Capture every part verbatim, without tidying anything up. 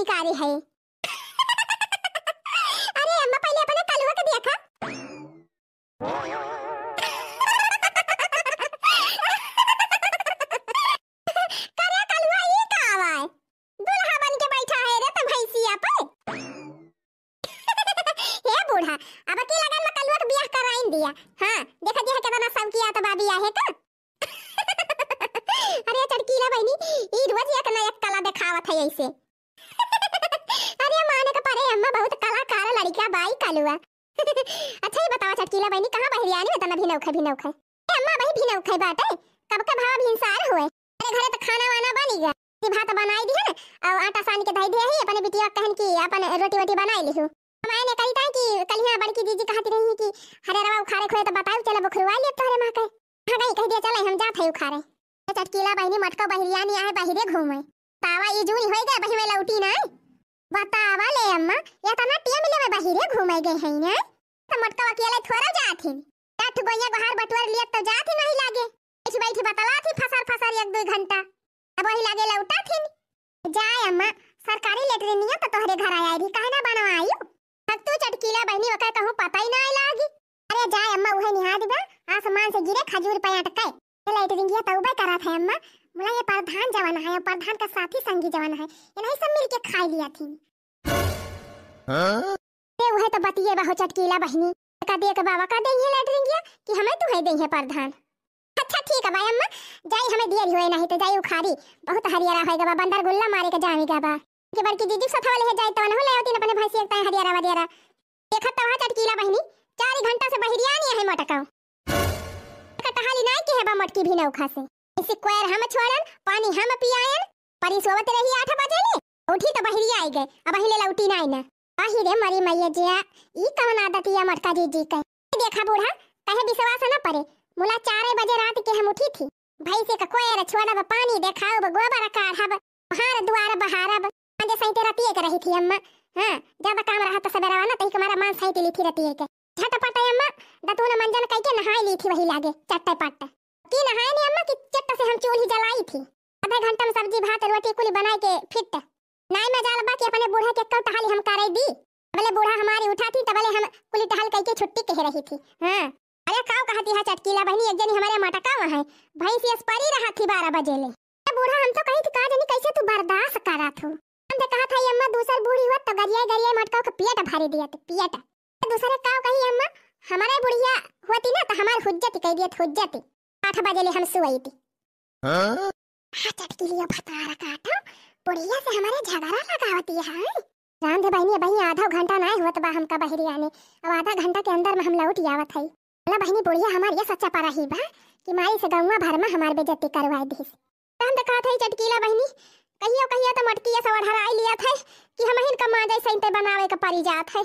कारी है। अरे अम्मा, पहिले अपने कलुआ के देखा। करे कलुआ, ई का आवा है? दुल्हा बन के बैठा है रे त भैंसिया पे। हे बूढ़ा, अब की लगन में कलुआ के बियाह कराइन दिया। हाँ, देखा जी है केतना सौकिया त बाबी आहे का। अरे चटकीला बहिनी, ई रोज एक ना एक कला देखावत है ऐसे। अरे माने के परे अम्मा, बहुत कलाकार लड़का बाई कलुआ। अच्छा ही बतावा चटकीला बहिनी, कहाँ बहिरियानी में तना भिनौखे भिनौखे? ए अम्मा, वही भिनौखे बाटे, कब के भावा भिनसार हुए। अरे घरे तो खाना वाना बनी गया, भात बनाई दिहन, और आटा सान के धई दिया ही, अपने बिटिया कहन की अपन रोटी वोटी बनाई लिहू। हम आए ने कही था कि कल यहाँ बड़की जीजी कहती रही कि हरे रवा उखाड़े खोए तो बताओ, चला बुखरुआ लिया तोहरे माँ के। हाँ गई कह दिया, चले हम जात है उखाड़े। ए चटकीला बहिनी, मटका बहिरियानी आहे, बहिरे घूमे। तावा ई जून होई गए, बहिरे लौटी ना। बतावा ले अम्मा, इतना टेम लेवे बहिरे घूमे गए हैं ना? तो मटका अकेले थोड़ा जात ही। आठ गोइया गोहार बटुअर लिया तो जात ही नहीं लागे। बैठी बैठी बतला थी फसर फसर एक दो घंटा। अब वही लागे लौटा थी। जाए अम्मा, सरकारी लेटरिनिया तो तोहरे घर आया रही, काहे ना बनवायु? अब तू चटकीला बहिनी, ओकर कहूँ पता ही ना लागी। अरे जाए अम्मा, उहे निहाद बा, आसमान से गिरे खजूर पे अटके। ये लेटरिनिया तो उबे करत है अम्मा, मुला ये प्रधान जवान है, प्रधान का साथी संगी जवान है, ये नहीं सब मिल के खाई लिया थी। हाँ? ए, उहे तो बतिये बा हो चटकीला बहिनी। का दे के बाबा का देइहे लेटरिंगिया कि हमें तू है देइहे प्रधान। अच्छा ठीक है भाई अम्मा, जाई हमें दियर होए नहीं तो जाई उखारी। बहुत हरियरा होए गबा, बंदर गुल्ला मारे के जामी गबा। के बड़की दीदी सथवा ले जाई तवन हो ले होती अपने भैंसी एक ताई हरियरा वरियरा। देखत तवा चटकीला बहिनी, चार घंटा से बहिरिया नहीं है मटकाओ। कटहाली नाई के हेबा मोटकी भी नौखा से। इसी कोयर हम छोड़न, पानी हम पियायन, परी सोवत रही आठ बजे ले, उठी तो बहिरी आई गए, अब हिले लौटी नाई ना। आही रे मरी मैया जिया, ई कवन आदत या मोटका जीजी के। देखा बूढ़ा, कहे विश्वास न परे, मुला चार बजे रात के हम उठी थी, भैंसे का कोयर छोड़ब, पानी देखाउब, गोबर काढ़ब, हार दुआर बहारब, मांजे सैंते रतिये के रही थी अम्मा। हाँ, ज्यादा काम रहा तो सवेरा ना, तही के मारा मान सैंते ली थी रतिये के। झटपट अम्मा दतुन मंजन कइके नहाई ली थी वही लागे, चट्टे पट्टे। की नहाए ने अम्मा की चट्ट से हम चूल्ही जलाई थी। आधे घंटा में सब्जी भात रोटी कुली बनाए के फिट। नाई मजाल बा कि अपने बूढ़ा के कौ टहली हम करे दी। अबले बूढ़ा हमारी उठा थी, तबले हम कुली टहल कइके छुट्टी कह रही थी। हाँ। अरे काव कहती है चटकीला बहिनी, एक जनी हमारे मटका वहाँ है, भैंस यस परी रहा थी बारह बजे ले। ए बूढ़ा, हम तो कही थी का जनी कैसे तू बर्दाश्त करा थू। हम तो कहा था ये अम्मा दूसर बूढ़ी हुआ तो गरिया गरिया मटका के पेट भरी दिया तो पेट। दूसरे काव कही अम्मा, हमारे बुढ़िया होती ना तो हमार हुज्जत कह दिया, हुज्जत। आठ बजे ले हम सुई थी। हाँ? हाँ, चटकीलिया भतारा काटो, बुढ़िया से हमारे झगड़ा लगावती है। राम दे बहिनी, बहिनी आधा घंटा नाय हुआ तो बा हमका बहिरी आने, अब आधा घंटा के अंदर में हम लौट आवत है। बोला बहिनी, बुढ़िया हमार ये सच्चा परा ही बा कि माई से गौवा भर में हमार बेइज्जती करवाए दिस। हम तो कहत है चटकीला बहिनी, कहियो कहियो तो मटकी ये सवर हराई लिया था कि हम हिन कमा जाए सैंते बनावे का परी जात है।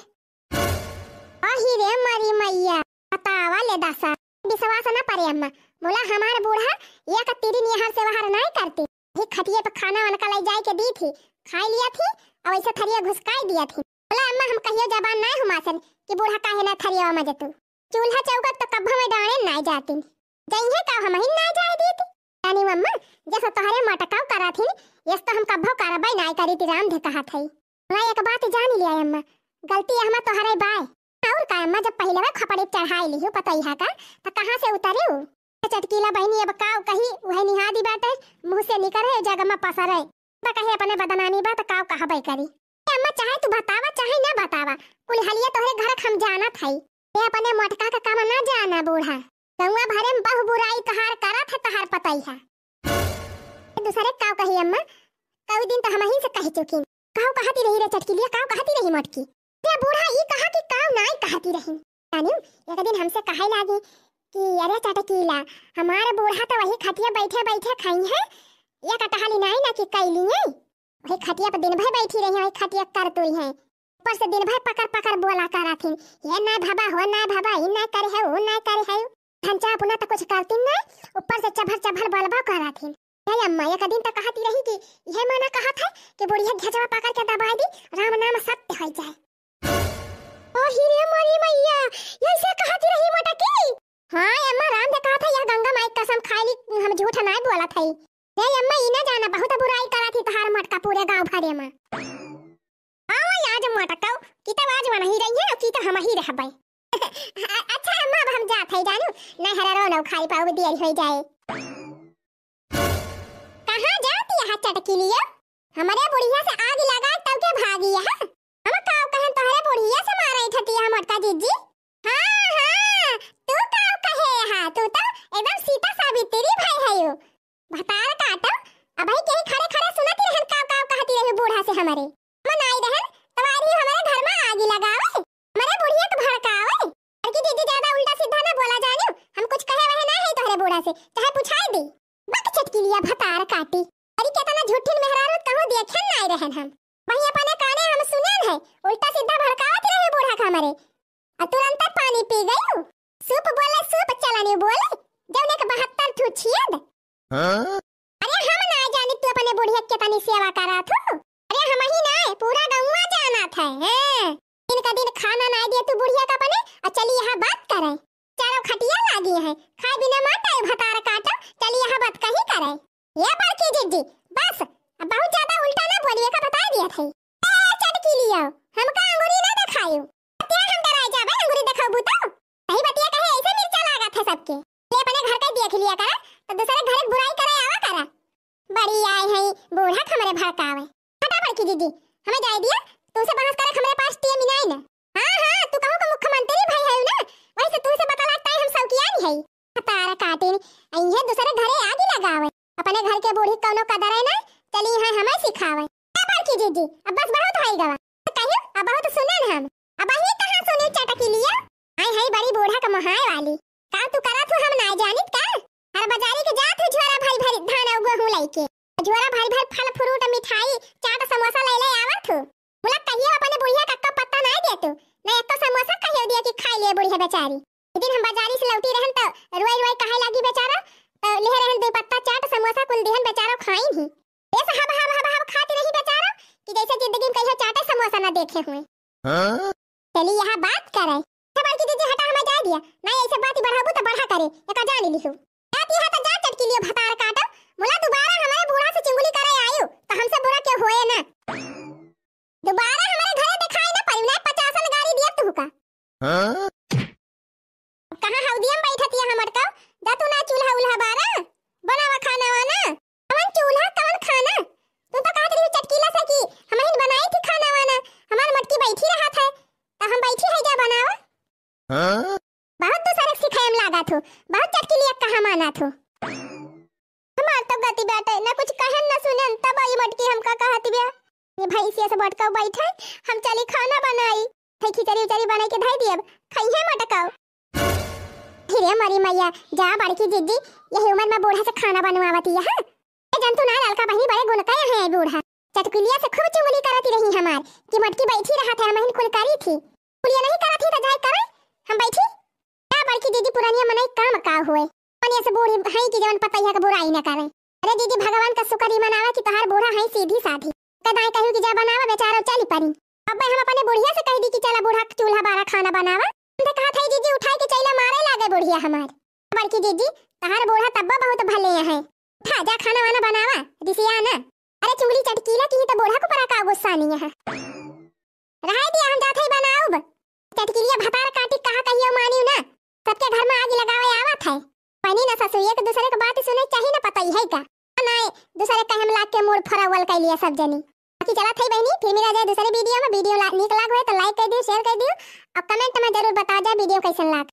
आही रे मरी मैया, बतावा ले दासा। विश्वास न परे अम्मा, बोला हमार बूढ़ा एक तिरिन यहाँ से बाहर नहीं करती। ही खटिए पे खाना वाना का ले जाए के दी थी, खाई लिया थी, और ऐसे थरिया घुसकाई दिया थी। बोला अम्मा हम कहियो जबान नहीं हुमासन कि बूढ़ा काहे ना थरिया में जतू। चूल्हा चौका तो कब्बा में डाणे नहीं जाती। जइहे का हम ही नहीं जाए दी थी। जानी अम्मा, जैसे तोहरे मटकाव करा थी, यस तो हम कब्बो करबै नहीं करी थी, राम धे कहा थई। मैं एक बात जान लिया अम्मा, गलती हमार तोहरे बाय। और का अम्मा, जब पहिले वह खपड़े चढ़ाई लिहू पतैहा का, त कहाँ से उतरे उ? चटकीला बहिनी अब काव कही, उहे निहादी बाटे, मुँह से निकरे जग में पसरे। बा कहे अपने बदनामी बा त काव कहबे करी। ए अम्मा, चाहे तू बतावा चाहे ना बतावा, कुल हलिया तोहरे घर हम जानत हई। ए अपने मोटका का काम ना जाना बूढ़ा, गौवा भरे में बहु बुराई तहार करत है तहार पतैहा। दूसरे काव कही अम्मा, कई दिन तो हम ही से कह चुकी। काव कहती रही रे चटकीलिया, काव कहती रही मोटकी? ते बूढ़ा ई कहा कि काव नाई कहती रही। जानियो, एक दिन हमसे कहे लागी कि अरे चटकीला, हमारे बूढ़ा तो वही खटिया बैठे बैठे खाई है, ये कटहली नाई ना कि कैली है। वही खटिया पर दिन भर बैठी रही है, वही खटिया करतुई है। ऊपर से दिन भर पकड़ पकड़ बोला करा थी, ये नाई भबा हो, नाई भबा, ई नाई करे है, वो नाई करे है। धनचा अपना तो कुछ करती नाई, ऊपर से चभर चभर बोलबा करा थी। हे अम्मा, एक दिन तो कहती रही कि यह माना कहत है कि बुढ़िया घेचवा पकड़ के दबाई दी, राम नाम सत्य हो जाए। ओ हीरे मोरी मैया, यैसे कहती रही मोटकी? हाँ अम्मा, राम दे कहत है, यह गंगा माई कसम खाई ली, हम झूठ नाई बोलत है। हे अम्मा, ई ना जाना, बहुत बुराई करा थी तहार मोटका पूरे गांव भरे में। आज मटकाओ, कि तब आज वनही रही है, कि तो हम ही रहबे। अ-, अच्छा अम्मा, अब हम जात है जानू, नहीं हरा रो ना खाई पाओ, देरी हो जाए। कहाँ जाती है चटकिलिया? हमरे बुढ़िया से आग लगा तब के भागी है। हम काव कहन तोहरे बुढ़िया से मारे ठतिया मोटका जिज्जी। हाँ, हाँ, तू काव कहे हा, तू तो एकदम सीता सावित्री भाई है यू। भतार काटो, अबही केही खड़े खड़े सुनती रहन काव काव कहती रही बूढ़ा से हमरे। हम नाई रहन, तब आई रही हमरे घर में आगी लगावे, हमरे बुढ़िया के भड़कावे। बड़की जिज्जी ज्यादा उल्टा सीधा ना बोला जानियो, हम कुछ कहे वहे ना है तोहरे बूढ़ा से, चाहे पुछाई दे। बक चटकिलिया भतार काटी। अरे केतना झूठिन मेहरारू कहूँ देखेन नाई रहन हम। वहीं अपने काने हम सुनेन है, उल्टा सीधा भड़कावत रहे बूढ़ा का हमरे। और तुरंत पानी पी गयू। सूप बोले सूप, चलनी बोले, जौने के बहत्तर ठू छियद। हाँ? अरे हम ना जानी तू अपने बुढ़िया के केतनी सेवा करा थू। अरे हम ही ना, पूरा गौवा जाना था। हैं? दिन का दिन खाना ना दिया तू बुढ़िया का अपने, और चली यहाँ बात करे। चारों खटिया लागी है, खाए बिना मत आए भतार काटो, चली यहाँ बात कहीं करे। ये बड़की जिज्जी, बस, अब बहुत ज्यादा उल्टा ना बोलिए का बता दिया था। ए, चटकिलिया, हमका अंगूरी ना दिखायो। बतिया हम डराए जाबे, अंगूरी देखाबू तो? सही बतिया कहे, ऐसे मिर्चा लागत है सबके। ले अपने घर का देख लिया करा, तो दूसरे घर की बुराई करे आवा करा। बड़ी आई है, बूढ़ा हमरे भड़कावे। हटा बड़की जिज्जी, हमें जाए दिया, तुमसे बहस करे हमरे पास टीम ही नहीं ना। हाँ, हाँ, तू कहूँ का मुख्यमंत्री भाई है ना, वही से तुमसे बतला ताई हम सौकियान है। तारा काटिन, अइहे दूसरे घरे आगी लगावे, अपने घर के बूढ़ी कौनो कदर है ना, चली है हमें सिखावे। ए बड़की जिज्जी, अब बस बहुत होई गवा। कहियो, अब बहुत सुनेन हम। अब ही कहाँ सुनी चटकिलिया? आई है बड़ी बूढ़ा का मोहाए वाली। का तू करत हो हम ना जानित का? हर बाजारी के जात हो झोरा भरी भरी धान और गेहूं लेके। झोरा भरी भरी फल फ्रूट मिठाई चाट समोसा ले ले आवत हो। बोला कहियो अपने बुढ़िया का एक्को पत्ता ना दे तू। ना एक्को समोसा कहियो दिया कि खाई ले बुढ़िया बेचारी। एक दिन हम बाजारी से लौटी रहन तो रोई रोई कहे लागी बेचारा। तो ले रहन दो पत्ता चाट समोसा कुल दिहन बेचारा खाई ही। ऐसे हब हब हब हब खाती रही बेचारा कि जैसे जिंदगी में कहियो चाटे समोसा ना देखे हुए। हाँ? चली यहाँ बात करे। अच्छा बड़की जिज्जी हटा हमें जाए दिया। नहीं ऐसे बात ही बढ़ाबू तो बढ़ा करे। एका जान लिहू। जाती है तो जा चटकिलियो भतार काटो। मुला दोबारा हमारे बूढ़ा से चुंगली करे आयु तो हमसे बुरा क्यों होए ना। दोबारा हमारे घरे दिखाई ना पड़ी ना पचासन गारी दिया तू का। हाँ? कहाँ हौदिया में बैठत या हमर का? जा तू ना चूल्हा उल्हा बारा, बनावा खाना वाना। कवन चूल्हा, कवन खाना? तू तो कहत रही चटकीला से कि हमहिन बनाई थी खाना वाना, हमार मटकी बैठी रहत है, तो हम बैठी है जा बनावा। हाँ? बहुत दूसरे के सिखाए में लागा थू, बहुत चटकीलिया कहा माना थू। हमार तो गति बाटे, ना कुछ कहन ना सुनन, तब आई मटकी हमका कहत बिया। ये भैंसिया से बटकाऊ बैठे, हम चली खाना बनाई। थे खिचड़ी उचड़ी बनाई के धई दियब, खइहे मटकाऊ। फिरे मरी मैया, जा बड़की जिज्जी, यही उम्र में बूढ़ा से खाना बनवावती है। ए जंतु ना ललका बहिनी बड़े गुण कहे हैं बूढ़ा। चटकुलिया से खूब चुगली करती रही हमार, कि मटकी बैठी रहत है, हमहिन कुल करी थी। कुलिया नहीं करत ही तो जाए करे, हम बैठी। का बड़की जिज्जी पुरानिया मनई काम का हुए? पुरानिया से बूढ़ी है कि जवन पतैया के बुराई न करे। अरे जिज्जी भगवान का शुक्र ही मनावा कि तोहार बूढ़ा है सीधी साधी। कदाई कहू कि जा बनावा बेचारो चली परी। अब हम अपने बुढ़िया से कह दी कि चला बूढ़ा चूल्हा बारा खाना बनावा। हम तो कहा था जिज्जी उठाई के चैला मारे लागे बुढ़िया हमार। बड़की जिज्जी तोहार बूढ़ा तब्बा बहुत भले है। उठा जा खाना वाना बनावा, रिसिया ना। अरे चुंगली चटकीला की ही तो बूढ़ा को परा का गुस्सा नहीं है। रहाई दिया, हम जात हई बनाउब। चटकिलिया भतार काटी कहा कहियो मानियो ना। सबके घर में आग लगावे आवत है। बहनी ना ससुर एक दूसरे के बात सुने चाही ना पता ही है का? ना दूसरे कहे में लाग के मूड फरावल कर लिया सब जनी। बाकी चलत है बहनी, फिर मिला जाए दूसरे वीडियो में। वीडियो ला-, नीक लाग होए तो लाइक कर दियो, शेयर कर दियो और कमेंट में जरूर बता जाए वीडियो कैसन लाग।